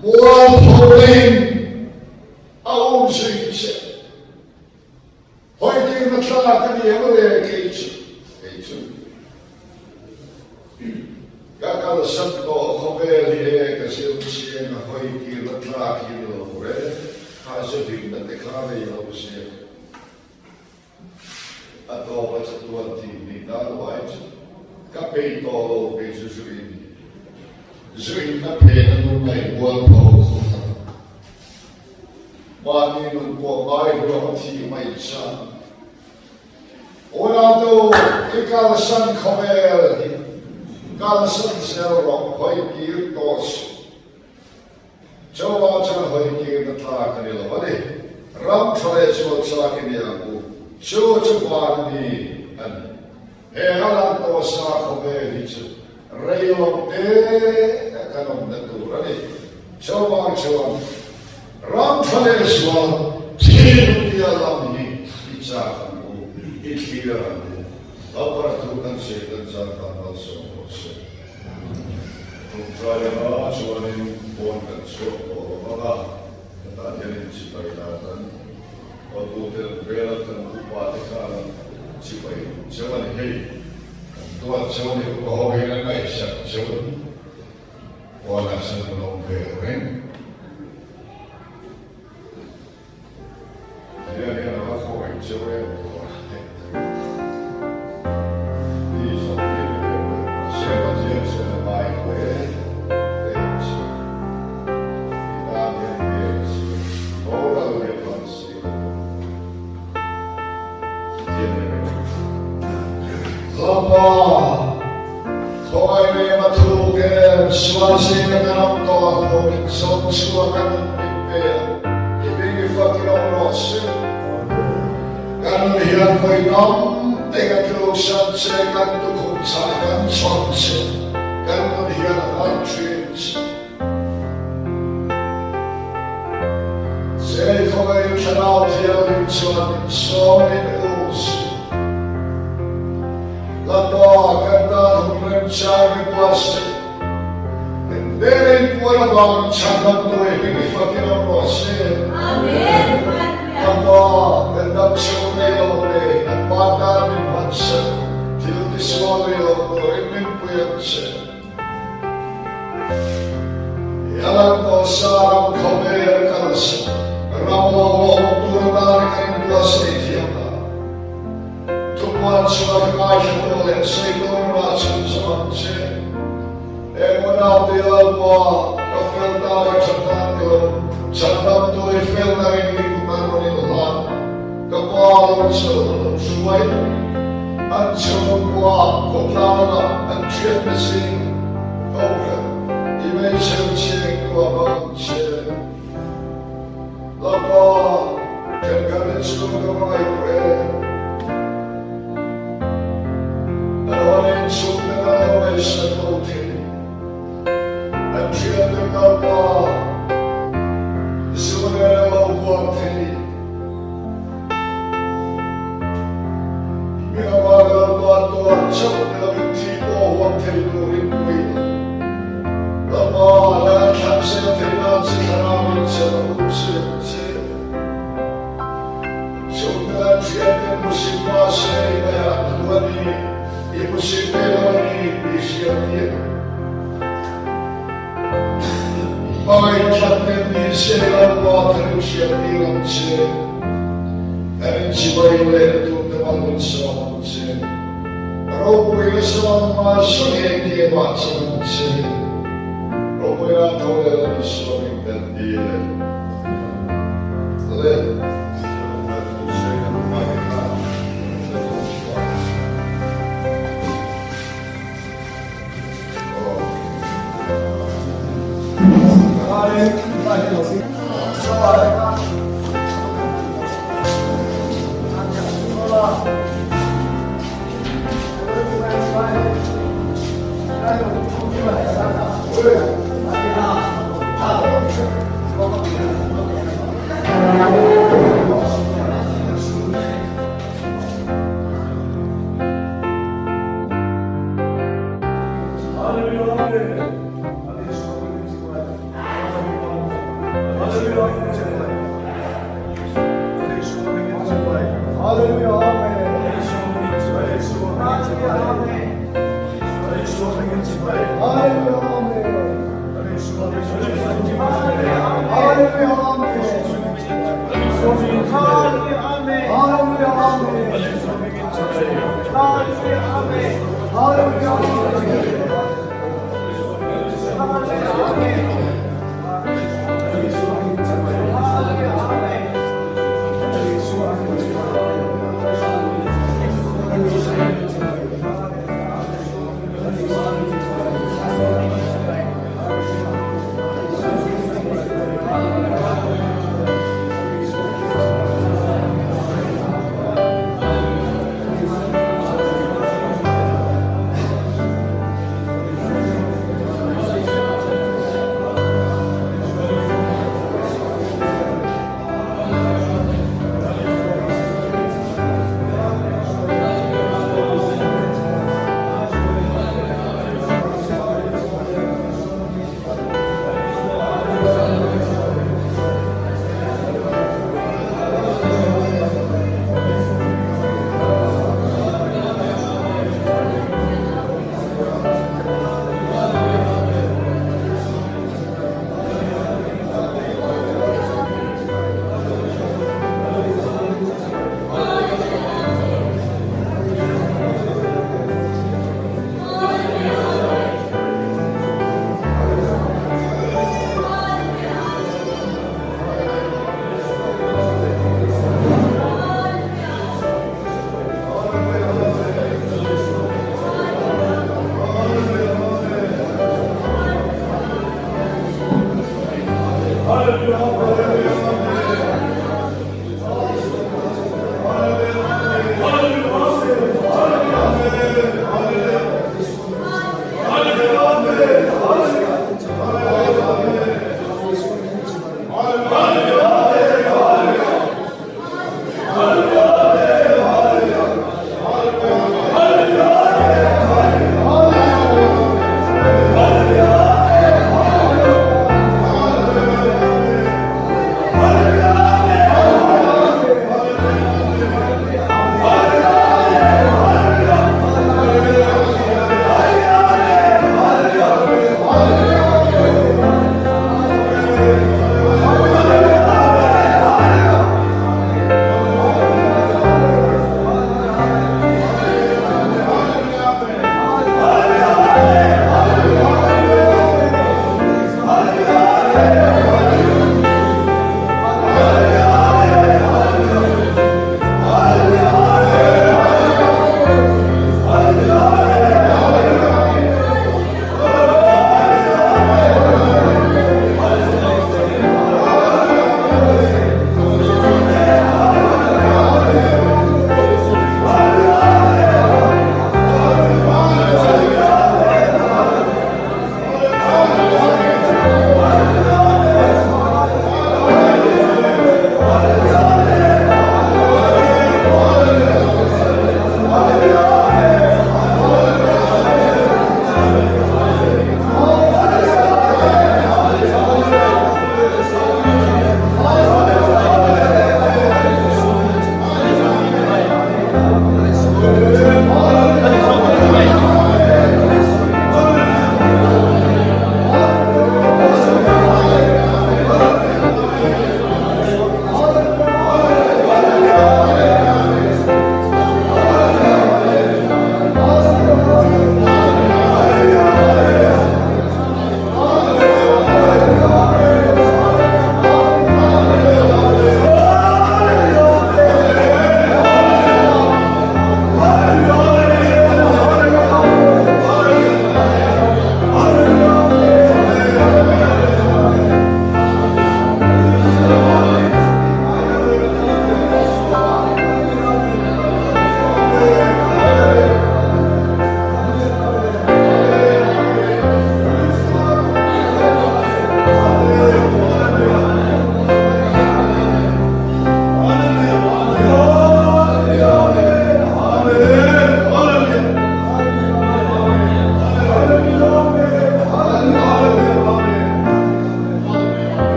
mualpho in a um zui che. Hawitirna tlak a ni ang le kei chu, kei chu ka kalsan tawh khawvel hi e ka zir chiang a hawitirna tlak hi ni lo re, kha zahlimna te kha nei lo sia a tawp a chatuan tih nih dan uai chu ka peih tawh lo kei chu zu in zu in na phen a lungngaih mualpho khawp a. Mahni nun pawh ngai huam a thih mai chuan Unautu i kalsan khawvel hi kalsan zel rawh hawi kir tawh suh. Chauva chuan hawi kirna tlak a ni lo a ni. Ram tha leh zual chak i ni ang u. Chu chu van mi a ni. He a lang tawh sa khawvel hi chu rei lo te a kan awmna tur a ni. Chuvang chuan ram tha leh zual thil tia lam hi i chak ang u, i thlir ang u. Lalpara thu kan sawi dan zan tan malsawm rawh se. Ṭawngṭai anga chuanin pawn kan chhuak tawh lo ang a, hetah hianin chibai dan kan Hotute vela kan upa te khan chibai cheu a ni hei. Kan tuat cheu a ni upa ho hian an ngaihsak cheu a ni. Pawnah chuan kan awm ve reng. Pathian hian a va khawngaih cheu em tawh a. Ni 20 ni deuh leh mahse Pathian chuan a ngai hle em che. I tan hian pek che boral leh hman si lo. Pathian hian a ngaih Lalpa, khawngaih leh a thuk em sual zinga kan awm tawh a hnu min zawng chhuak a nun min pe a, i hming i fakin awm rawh se. Kan nun hian vawi tam te ka tluksan che, kan tukhum chah kan chhawn che, kan nun hian a hman thin che. Che khawngaih thlarau thianghlim chuan min sawm min um suh. Lapa kan tan hun remchang i buatsaih. Kan hmel in puan avangin chhandam tu i hming i fakin awm rawh se. Lapa kan dam chhung rei lo te kan pa tan min hmansak thil tisual rei lo turin min pui ang che. Ruahman tawh sa ram khawvel kalsan ram lo awm tur atan kan inbuatsaih thiam a. Thupuan chhuah ngaithla tawh leh sawi dawn rah chhunzawm ang che. Eng unaute Lalpa, ka fel ta ka tha ta ti lo, chhandamtu i felna ring i kut an rawn inhlan, ka pa lo chauh a lo hruai mai. An chhungkua khawtlangah an thiante zing kohhran i meichher cheng tuah hmang ang che. Lalpa, thenkhat chu ka va ngaihtuah e. An hawn inchhungte kan lo ngaihsak lo thei. An thiante Lalpa, zu nen a lo huam thei. Mi avang Lalpa tuar chauh ni lovin thi pawh huam thei turin pui la. Lalpa, nang an thlan zel theih nan che thlarau in chelh a um zui ang che. Chhungte an thiante hmusit mahse i ngaihah thu a ni, i hmusit ve lo a ni tih hriat hi Hmangaih thatte ni se Lalpa tharin hriat tir ang che. Kan inchibai leh turte mal min sawm ang che. Ropui na sawm hma sawn he game ah chuan ang che. Ropui nan tho leh la ni sawmin kan dil e. Le.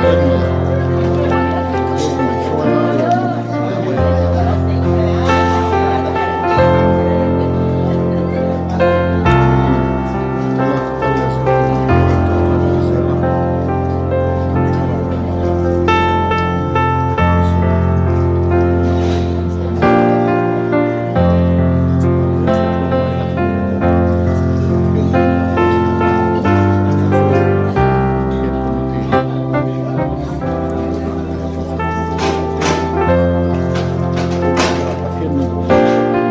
em mai a min hruai a hle mai a. Thlalak kal leh zel tur a kan tawngtai pui zel a thlarau lamah Isua an sawm a chungah lo hriat hlawm mai la Pathian hian a siam a chu chu Pathian committee Pathian min duh a ni.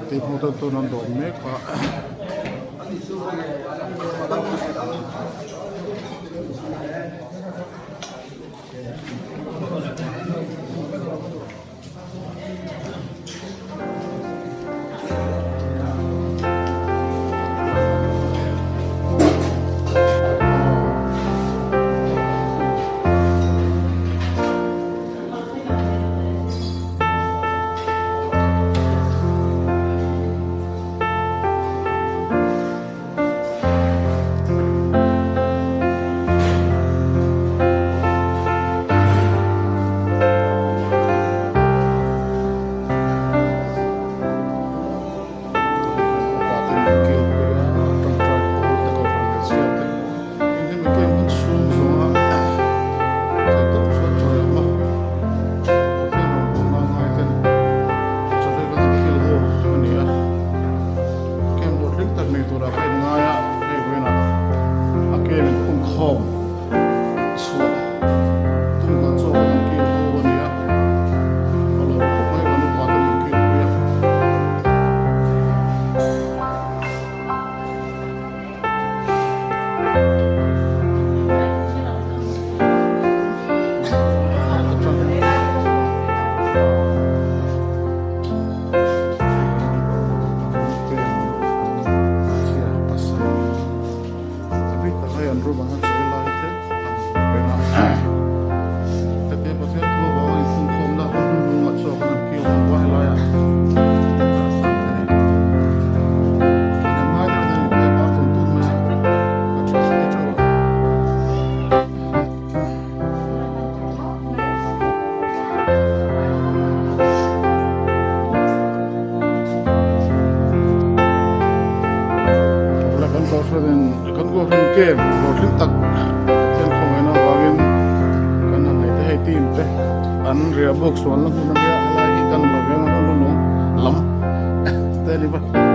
Tih hmuh tawn tawn an dawm mek a. An riah buk sualna hmun a nia, helai hi kan la veng a hmun hnung lam te a ni va.